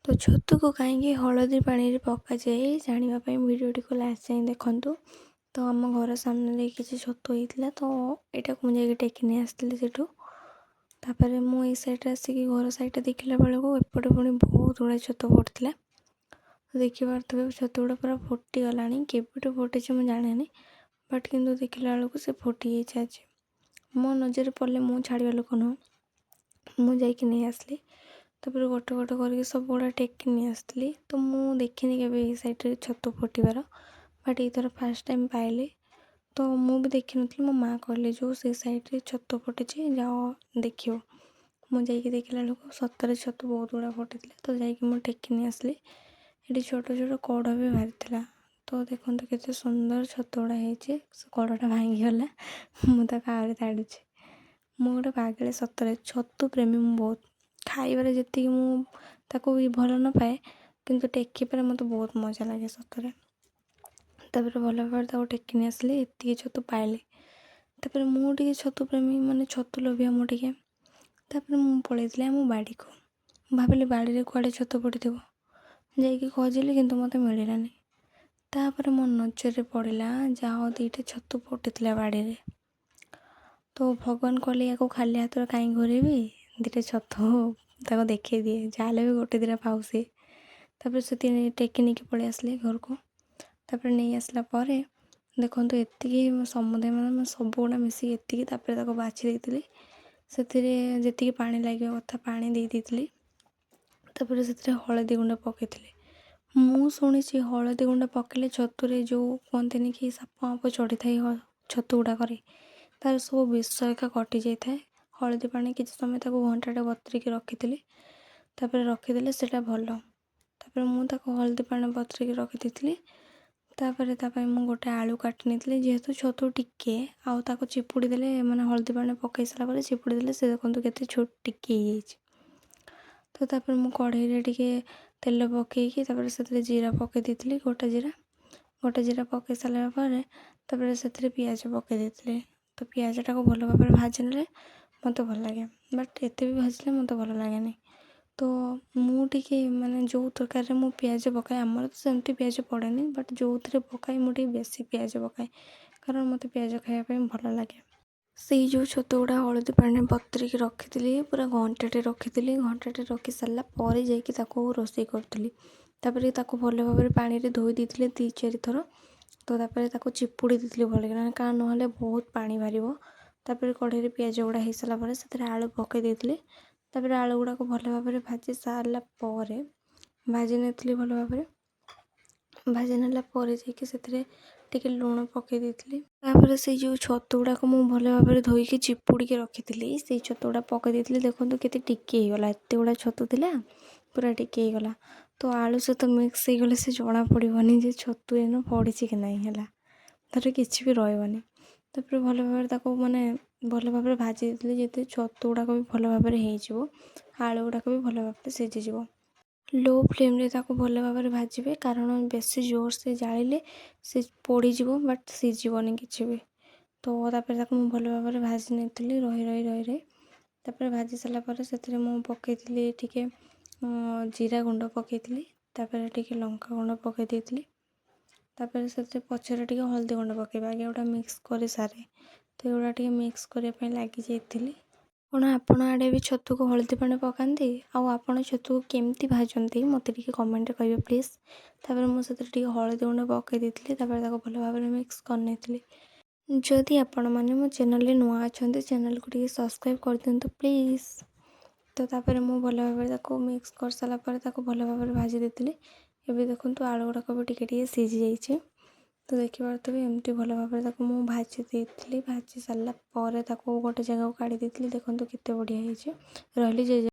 ତ ଛତୁକୁ କାହିଁକି ହଳଦୀ ପାଣିରେ ପକାଯାଏ ଜାଣିବା ପାଇଁ ଭିଡ଼ିଓଟିକୁ ଲାଷ୍ଟ ଯାଏଁ ଦେଖନ୍ତୁ। ତ ଆମ ଘର ସାମ୍ନାରେ କିଛି ଛତୁ ହେଇଥିଲା, ତ ଏଇଟାକୁ ମୁଁ ଯାଇକି ଟେକି ନେଇ ଆସିଥିଲି ସେଠୁ। ତାପରେ ମୁଁ ଏଇ ସାଇଡ଼୍ରେ ଆସିକି ଘର ସାଇଡ଼୍ଟା ଦେଖିଲା ବେଳକୁ ଏପଟେ ପୁଣି ବହୁତ ଗୁଡ଼ାଏ ଛତୁ ଫୁଟିଥିଲା। ତ ଦେଖିପାରୁଥିବେ, ଛତୁ ଗୁଡ଼ା ପୁରା ଫୁଟିଗଲାଣି। କେବେଠୁ ଫୁଟିଛି ମୁଁ ଜାଣିନି, ବଟ୍ କିନ୍ତୁ ଦେଖିଲା ବେଳକୁ ସେ ଫୁଟି ଯାଇଛି ଆଜି। ମୋ ନଜରରେ ପଡ଼ିଲେ ମୁଁ ଛାଡ଼ିବା ଲୋକ ନୁହଁ, ମୁଁ ଯାଇକି ନେଇ ଆସିଲି। ତାପରେ ଗୋଟେ ଗୋଟେ କରିକି ସବୁଗୁଡ଼ା ଟେକି ନେଇ ଆସିଥିଲି। ତ ମୁଁ ଦେଖିନି କେବେ ଏଇ ସାଇଡ଼୍ରେ ଛତୁ ଫୁଟିବାର, ବଟ୍ ଏଇଥର ଫାର୍ଷ୍ଟ ଟାଇମ୍ ପାଇଲି। ତ ମୁଁ ବି ଦେଖିନଥିଲି, ମୋ ମାଆ କହିଲେ ଯେଉଁ ସେ ସାଇଡ଼୍ରେ ଛତୁ ଫୁଟିଛି, ଯାଅ ଦେଖିବ। ମୁଁ ଯାଇକି ଦେଖିଲା ବେଳକୁ ସତରେ ଛତୁ ବହୁତ ଗୁଡ଼ା ଫୁଟିଥିଲା। ତ ଯାଇକି ମୁଁ ଟେକି ନେଇ ଆସିଲି। ଏଠି ଛୋଟ ଛୋଟ କଢ଼ ବି ବାହାରିଥିଲା। ତ ଦେଖନ୍ତୁ କେତେ ସୁନ୍ଦର ଛତୁ ଗୁଡ଼ା ହେଇଛି। ସେ କଢ଼ଟା ଭାଙ୍ଗିଗଲା, ମୁଁ ତାକୁ ଆହୁରି ତାଡ଼ୁଛି। ମୁଁ ଗୋଟେ ପାଗେଳି ସତରେ, ଛତୁ ପ୍ରେମୀ ମୁଁ ବହୁତ। ଖାଇବାରେ ଯେତିକି ମୁଁ ତାକୁ ବି ଭଲ ନ ପାଏ, କିନ୍ତୁ ଟେକିବାରେ ମୋତେ ବହୁତ ମଜା ଲାଗେ ସତରେ। ତାପରେ ଭଲ ଭାବରେ ତାକୁ ଟେକି ନେଇ ଆସିଲି, ଏତିକି ଛତୁ ପାଇଲି। ତାପରେ ମୁଁ ଟିକେ ଛତୁ ପ୍ରେମୀ, ମାନେ ଛତୁ ଲୋଭିଆ ମୁଁ ଟିକେ। ତାପରେ ମୁଁ ପଳେଇଥିଲି ଆମ ବାଡ଼ିକୁ। ଭାବିଲି ବାଡ଼ିରେ କୁଆଡ଼େ ଛତୁ ପଡ଼ିଥିବ, ଯାଇକି ଖୋଜିଲି, କିନ୍ତୁ ମୋତେ ମିଳିଲାନି। ତାପରେ ମୋ ନଜରରେ ପଡ଼ିଲା, ଯାହା ହଉ ଦୁଇଟା ଛତୁ ଫୁଟିଥିଲା ବାଡ଼ିରେ। ତ ଭଗବାନ କହିଲେ, ୟାକୁ ଖାଲି ହାତରେ କାହିଁ ଘୁରେଇବି, ଦୁଇଟା ଛତୁ ତାକୁ ଦେଖେଇ ଦିଏ, ଯାହାହେଲେ ବି ଗୋଟେ ଦୁଇଟା ପାଉ ସିଏ। ତାପରେ ସେ ଟେକି ନେଇକି ପଳେଇ ଆସିଲି ଘରକୁ। ତାପରେ ନେଇ ଆସିଲା ପରେ ଦେଖନ୍ତୁ ଏତିକି ସମୁଦାୟ, ମାନେ ସବୁଗୁଡ଼ା ମିଶିକି ଏତିକି। ତାପରେ ତାକୁ ବାଛି ଦେଇଥିଲି, ସେଥିରେ ଯେତିକି ପାଣି ଲାଗିବା କଥା ପାଣି ଦେଇ ଦେଇଥିଲି। ତାପରେ ସେଥିରେ ହଳଦୀ ଗୁଣ୍ଡ ପକାଇଥିଲି। ମୁଁ ଶୁଣିଛି ହଳଦୀ ଗୁଣ୍ଡ ପକାଇଲେ ଛତୁରେ ଯେଉଁ କୁହନ୍ତିନି କି ସାପ ମାପ ଚଢ଼ିଥାଏ ଛତୁ ଗୁଡ଼ାକରେ, ତାର ସବୁ ବିଷ ଏକା କଟିଯାଇଥାଏ। ହଳଦୀ ପାଣି କିଛି ସମୟ ତାକୁ ଘଣ୍ଟାଟେ ବତୁରେଇକି ରଖିଥିଲି। ତାପରେ ରଖିଦେଲେ ସେଇଟା ଭଲ। ତାପରେ ମୁଁ ତାକୁ ହଳଦୀ ପାଣି ବତୁରେଇକି ରଖିଦେଇଥିଲି। ତାପରେ ତା ପାଇଁ ମୁଁ ଗୋଟେ ଆଳୁ କାଟି ନେଇଥିଲି, ଯେହେତୁ ଛତୁ ଟିକେ ଆଉ ତାକୁ ଚିପୁଡ଼ି ଦେଲେ, ମାନେ ହଳଦୀ ପାଣି ପକାଇ ସାରିଲା ପରେ ଚିପୁଡ଼ି ଦେଲେ ସେ ଦେଖନ୍ତୁ କେତେ ଛୋଟ ଟିକେ ହେଇଯାଇଛି। ତ ତାପରେ ମୁଁ କଢ଼େଇରେ ଟିକେ ତେଲ ପକାଇକି ତାପରେ ସେଥିରେ ଜିରା ପକାଇ ଦେଇଥିଲି, ଗୋଟା ଜିରା। ଗୋଟା ଜିରା ପକାଇ ସାରିଲା ପରେ ତାପରେ ସେଥିରେ ପିଆଜ ପକାଇ ଦେଇଥିଲି। ତ ପିଆଜଟାକୁ ଭଲ ଭାବରେ ଭାଜି ନେଲେ ମୋତେ ଭଲ ଲାଗେ, ବଟ୍ ଏତେ ବି ଭାଜିଲେ ମୋତେ ଭଲ ଲାଗେନି। ତ ମୁଁ ଟିକେ ମାନେ ଯେଉଁ ତରକାରୀରେ ମୁଁ ପିଆଜ ପକାଏ, ଆମର ତ ସେମିତି ପିଆଜ ପଡ଼େନି, ବଟ୍ ଯେଉଁଥିରେ ପକାଏ ମୁଁ ଟିକେ ବେଶୀ ପିଆଜ ପକାଏ, କାରଣ ମୋତେ ପିଆଜ ଖାଇବା ପାଇଁ ଭଲ ଲାଗେ। ସେଇ ଯେଉଁ ଛତୁ ଗୁଡ଼ା ହଳଦୀ ପାଣିରେ ବତୁରେଇକି ରଖିଥିଲି, ପୁରା ଘଣ୍ଟାଟେ ରଖିଥିଲି। ଘଣ୍ଟାଟେ ରଖି ସାରିଲା ପରେ ଯାଇକି ତାକୁ ରୋଷେଇ କରୁଥିଲି। ତାପରେ ତାକୁ ଭଲ ଭାବରେ ପାଣିରେ ଧୋଇ ଦେଇଥିଲି ଦୁଇ ଚାରି ଥର। ତ ତାପରେ ତାକୁ ଚିପୁଡ଼ି ଦେଇଥିଲି ଭଲକିନା, କାରଣ ନହେଲେ ବହୁତ ପାଣି ବାହାରିବ। ତାପରେ କଢ଼େଇରେ ପିଆଜ ଗୁଡ଼ା ହେଇସାରିଲା ପରେ ସେଥିରେ ଆଳୁ ପକାଇ ଦେଇଥିଲି। ତାପରେ ଆଳୁ ଗୁଡ଼ାକୁ ଭଲ ଭାବରେ ଭାଜି ସାରିଲା ପରେ, ଭାଜି ନେଇଥିଲି ଭଲ ଭାବରେ। ଭାଜି ନେଲା ପରେ ଯାଇକି ସେଥିରେ ଟିକେ ଲୁଣ ପକାଇ ଦେଇଥିଲି। ତାପରେ ସେଇ ଯେଉଁ ଛତୁ ଗୁଡ଼ାକ ମୁଁ ଭଲ ଭାବରେ ଧୋଇକି ଚିପୁଡ଼ିକି ରଖିଥିଲି, ସେଇ ଛତୁ ଗୁଡ଼ା ପକାଇ ଦେଇଥିଲି। ଦେଖନ୍ତୁ କେତେ ଟିକେ ହେଇଗଲା। ଏତେ ଗୁଡ଼ା ଛତୁ ଥିଲା, ପୁରା ଟିକେ ହେଇଗଲା। ତ ଆଳୁ ସହିତ ମିକ୍ସ ହେଇଗଲେ ସେ ଜଣା ପଡ଼ିବନି ଯେ ଛତୁ ଏନ ପଡ଼ିଛି କି ନାହିଁ। ହେଲା ତାର କିଛି ବି ରହିବନି। ତାପରେ ଭଲ ଭାବରେ ତାକୁ ମାନେ ଭଲ ଭାବରେ ଭାଜି ଦେଇଥିଲି, ଯେତେ ଛତୁ ଗୁଡ଼ାକ ବି ଭଲ ଭାବରେ ହେଇଯିବ, ଆଳୁ ଗୁଡ଼ାକ ବି ଭଲ ଭାବରେ ସିଝିଯିବ। ଲୋ ଫ୍ଲେମ୍ରେ ତାକୁ ଭଲ ଭାବରେ ଭାଜିବେ, କାରଣ ବେଶୀ ଜୋରସେ ଜାଳିଲେ ସେ ପୋଡ଼ିଯିବ, ବଟ୍ ସିଝିବନି କିଛି ବି। ତ ତାପରେ ତାକୁ ମୁଁ ଭଲ ଭାବରେ ଭାଜି ନେଇଥିଲି ରହି ରହି ରହି ରହି। ତାପରେ ଭାଜି ସାରିଲା ପରେ ସେଥିରେ ମୁଁ ପକାଇଥିଲି ଟିକେ ଜିରା ଗୁଣ୍ଡ ପକାଇଥିଲି। ତାପରେ ଟିକେ ଲଙ୍କା ଗୁଣ୍ଡ ପକାଇ ଦେଇଥିଲି। ତାପରେ ସେଥିରେ ପଛରେ ଟିକେ ହଳଦୀ ଗୁଣ୍ଡ ପକାଇବା, ଆଗେ ଏଗୁଡ଼ା ମିକ୍ସ କରିସାରେ। ତ ଏଗୁଡ଼ା ଟିକେ ମିକ୍ସ କରିବା ପାଇଁ ଲାଗିଯାଇଥିଲି। କ'ଣ ଆପଣ ଆଡ଼େ ବି ଛତୁକୁ ହଳଦୀ ପାଣି ପକାନ୍ତି? ଆଉ ଆପଣ ଛତୁକୁ କେମିତି ଭାଜନ୍ତି, ମୋତେ ଟିକେ କମେଣ୍ଟରେ କହିବେ ପ୍ଲିଜ୍। ତାପରେ ମୁଁ ସେଥିରେ ଟିକେ ହଳଦୀ ଗୁଣ୍ଡ ପକାଇ ଦେଇଥିଲି। ତାପରେ ତାକୁ ଭଲ ଭାବରେ ମିକ୍ସ କରିନେଇଥିଲି। ଯଦି ଆପଣମାନେ ମୋ ଚ୍ୟାନେଲରେ ନୂଆ ଅଛନ୍ତି, ଚ୍ୟାନେଲକୁ ଟିକେ ସବସ୍କ୍ରାଇବ୍ କରିଦିଅନ୍ତୁ ପ୍ଲିଜ୍। ତ ତାପରେ ମୁଁ ଭଲ ଭାବରେ ତାକୁ ମିକ୍ସ କରିସାରିଲା ପରେ ତାକୁ ଭଲ ଭାବରେ ଭାଜି ଦେଇଥିଲି। ଏବେ ଦେଖନ୍ତୁ ଆଳୁ ଗୁଡ଼ାକ ବି ଟିକେ ଟିକେ ସିଝି ଯାଇଛି। ତ ଦେଖିପାରୁଥିବେ, ଏମିତି ଭଲ ଭାବରେ ତାକୁ ମୁଁ ଭାଜି ଦେଇଥିଲି। ଭାଜି ସାରିଲା ପରେ ତାକୁ ଗୋଟେ ଜାଗାକୁ କାଢ଼ି ଦେଇଥିଲି। ଦେଖନ୍ତୁ କେତେ ବଢ଼ିଆ ହେଇଛି। ରହିଲି, ଜୟ।